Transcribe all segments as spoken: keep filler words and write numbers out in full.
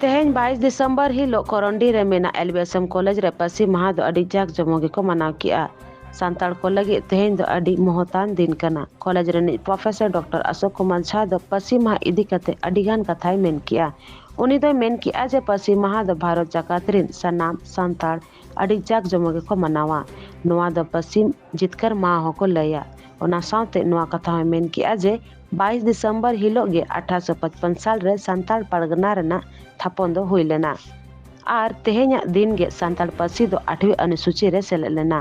ᱛᱮᱦᱮᱧ ᱵᱟᱭᱤᱥ ᱰᱤᱥᱮᱢᱵᱚᱨ ᱦᱤᱞᱚᱜ ᱠᱚᱨᱚᱱᱰᱤ ᱨᱮ ᱢᱮᱱᱟᱜ L B S M college ᱨᱮ ᱯᱟᱹᱥᱤ ᱢᱟᱦᱟ ᱫᱚ ᱟᱹᱰᱤ ᱡᱟᱠ ᱡᱚᱢᱚᱠ ᱜᱮᱠᱚ ᱢᱟᱱᱟᱣ ᱠᱮᱜᱼᱟ᱾ ᱥᱟᱱᱛᱟᱲ ᱠᱚ ᱞᱟᱹᱜᱤᱫ ᱛᱮᱦᱮᱧ ᱫᱚ ᱟᱹᱰᱤ ᱢᱚᱦᱚᱛᱟᱱ ᱫᱤᱱ ᱠᱟᱱᱟ᱾ ᱠᱚᱞᱮᱡᱽ ᱨᱤᱱᱤᱡ ᱯᱨᱚᱯᱷᱮᱥᱚᱨ ᱰᱚᱠᱴᱚᱨ ᱟᱥᱳᱠ ᱠᱩᱢᱟᱨ ᱡᱷᱟ ᱫᱚ ᱯᱟᱹᱥᱤ ᱢᱟᱦᱟ ᱤᱫᱤ ᱠᱟᱛᱮ ᱟᱹᱰᱤ ᱜᱟᱱ ᱠᱟᱛᱷᱟᱭ ᱢᱮᱱ ᱠᱮᱜᱼᱟ᱾ ᱩᱱᱤ ᱫᱚᱭ ᱢᱮᱱ ᱠᱮᱜᱼᱟ ᱡᱮ ᱯᱟᱹᱥᱤ ᱢᱟᱦᱟ ᱫᱚ ᱵᱷᱟᱨᱚᱛ ᱡᱟᱠᱟᱛ ᱨᱤᱱ ᱥᱟᱱᱟᱢ ᱥᱟᱱᱛᱟᱲ ᱟᱹᱰᱤ ᱡᱟᱠ ᱡᱚᱢᱚᱠ ᱜᱮᱠᱚ ᱢᱟᱱᱟᱣᱟ᱾ ᱱᱚᱣᱟ ᱫᱚ ᱯᱟᱹᱥᱤ ᱡᱤᱛᱠᱟᱹᱨ ᱢᱟᱦᱟ ᱦᱚᱸᱠᱚ ᱞᱟᱹᱭᱟ᱾ ᱚᱱᱟ ᱥᱟᱶᱛᱮ ᱱᱚᱣᱟ ᱠᱟᱛᱷᱟ ᱦᱚᱸᱭ ᱢᱮᱱ ᱠᱮᱜᱼᱟ ᱡᱮ ᱵᱟᱭᱤᱥ ᱰᱤᱥᱮᱢᱵᱚᱨ ᱦᱤᱞᱚᱜ ᱜᱮ ᱟᱴᱷᱟᱨᱚᱥᱚ ᱯᱟᱸᱪᱯᱚᱱ ᱥᱟᱞ ᱨᱮ ᱥᱟᱱᱛᱟᱲ ᱯᱟᱨᱜᱟᱱᱟ ᱨᱮᱱᱟᱜ ᱛᱷᱟᱯᱚᱱ ᱫᱚ ᱦᱩᱭ ᱞᱮᱱᱟ᱾ ᱟᱨ ᱛᱮᱦᱮᱧᱟᱜ ᱫᱤᱱ ᱜᱮ ᱥᱟᱱᱛᱟᱲ ᱯᱟᱹᱨᱥᱤ ᱫᱚ ᱟᱴᱷᱣᱤ ᱚᱱᱩᱥᱩᱪᱤ ᱨᱮ ᱥᱮᱞᱮᱫ ᱞᱮᱱᱟ᱾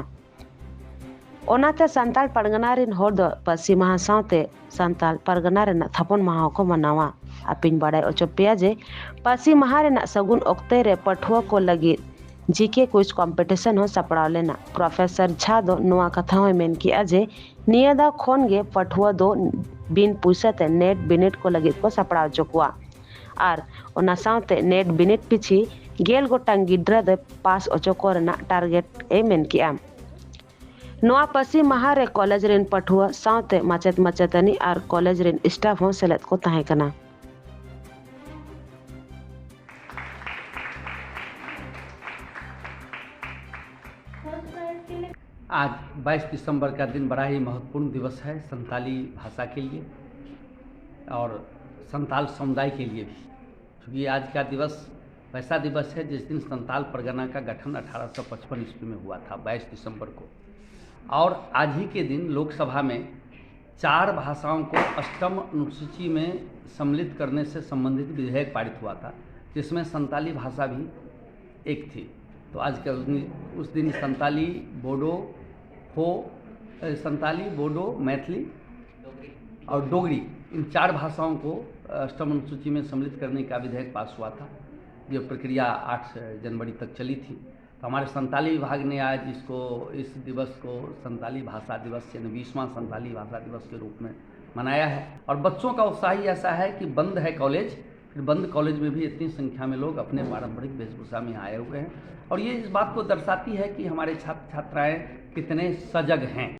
ᱚᱱᱟᱛᱮ ᱥᱟᱱᱛᱟᱲ ᱯᱟᱨᱜᱟᱱᱟ ᱨᱤᱱ ᱦᱚᱲ ᱫᱚ ᱯᱟᱹᱨᱥᱤ ᱢᱟᱦᱟ ᱥᱟᱶᱛᱮ ᱥᱟᱱᱛᱟᱲ ᱯᱟᱨᱜᱟᱱᱟ ᱨᱮᱱᱟᱜ ᱛᱷᱟᱯᱚᱱ ᱢᱟᱦᱟ ᱦᱚᱸᱠᱚ ᱢᱟᱱᱟᱣᱟ᱾ ᱟᱯᱮᱧ ᱵᱟᱲᱟᱭ ᱚᱪᱚ ᱯᱮᱭᱟ ᱡᱮ ᱯᱟᱹᱨᱥᱤ ᱢᱟᱦᱟ ᱨᱮᱱᱟᱜ ᱥᱟᱹᱜᱩᱱ ᱚᱠᱛᱮ ᱨᱮ ᱯᱟᱹᱴᱷᱩᱣᱟᱹ ᱠᱚ ᱞᱟᱹᱜᱤᱫ ᱡᱤ ᱠᱮ quiz competition ᱦᱚᱸ ᱥᱟᱯᱲᱟᱣ ᱞᱮᱱᱟ᱾ ᱯᱨᱚᱯᱷᱮᱥᱚᱨ ᱡᱷᱟ ᱫᱚ ᱱᱚᱣᱟ ᱠᱟᱛᱷᱟ ᱦᱚᱸᱭ ᱢᱮᱱ ᱠᱮᱜᱼᱟ ᱡᱮ ᱱᱤᱭᱟᱹ ᱫᱷᱟᱣ ᱠᱷᱚᱱ ᱜᱮ ᱯᱟᱹᱴᱷᱩᱣᱟᱹ ᱫᱚ ᱵᱤᱱ ᱯᱩᱭᱥᱟᱹ ᱛᱮ ᱱᱮᱴ ᱵᱤᱱᱤᱰ ᱠᱚ ᱞᱟᱹᱜᱤᱫ ᱠᱚ ᱥᱟᱯᱲᱟᱣ ᱚᱪᱚ ᱠᱚᱣᱟ᱾ ᱟᱨ ᱚᱱᱟ ᱥᱟᱶᱛᱮ ᱱᱮᱴ ᱵᱤᱱᱤᱰ ᱯᱤᱪᱷᱤ ᱜᱮᱞ ᱜᱚᱴᱟᱝ ᱜᱤᱫᱽᱨᱟᱹ ᱫᱚ ᱯᱟᱥ ᱚᱪᱚ ᱠᱚ ᱨᱮᱱᱟᱜ ᱴᱟᱨᱜᱮᱴ ᱮ ᱢᱮᱱ ᱠᱮᱜᱼᱟ᱾ ᱱᱚᱣᱟ ᱯᱟᱹᱥᱤ ᱢᱟᱦᱟ ᱨᱮ ᱠᱚᱞᱮᱡᱽ ᱨᱤᱱ ᱯᱟᱹᱴᱷᱩᱣᱟᱹ ᱥᱟᱶᱛᱮ ᱢᱟᱪᱮᱫ ᱢᱟᱪᱮᱛᱟᱹᱱᱤ ᱟᱨ ᱠᱚᱞᱮᱡᱽ ᱨᱤᱱ ᱥᱴᱟᱯ ᱦᱚᱸ ᱥᱮᱞᱮᱫ ᱠᱚ ᱛᱟᱦᱮᱸ ᱠᱟᱱᱟ᱾ आज बाईस दिसंबर का दिन बड़ा ही महत्वपूर्ण दिवस है संताली भाषा के लिए और संताल समुदाय के लिए भी, क्योंकि आज का दिवस वैसा दिवस है जिस दिन संताल परगना का गठन अठारह सौ पचपन ईस्वी में हुआ था, बाईस दिसंबर को। और आज ही के दिन लोकसभा में चार भाषाओं को अष्टम अनुसूची में सम्मिलित करने से संबंधित विधेयक पारित हुआ था, जिसमें संताली भाषा भी एक थी। तो आज के उस दिन, उस दिन संताली, बोडो, हो, अ, संताली, बोडो, मैथिली और डोगरी, इन चार भाषाओं को अष्टम अनुसूची में सम्मिलित करने का विधेयक पास हुआ था। ये प्रक्रिया आठ जनवरी तक चली थी। तो हमारे संताली विभाग ने आज इसको, इस दिवस को संताली भाषा दिवस यानी बीसवाँ संताली भाषा दिवस के रूप में मनाया है। और बच्चों का उत्साह ही ऐसा है कि बंद है कॉलेज, फिर बंद कॉलेज में भी इतनी संख्या में लोग अपने पारंपरिक वेशभूषा में आए हुए हैं। और ये इस बात को दर्शाती है कि हमारे छात्र छात्राएं कितने सजग हैं।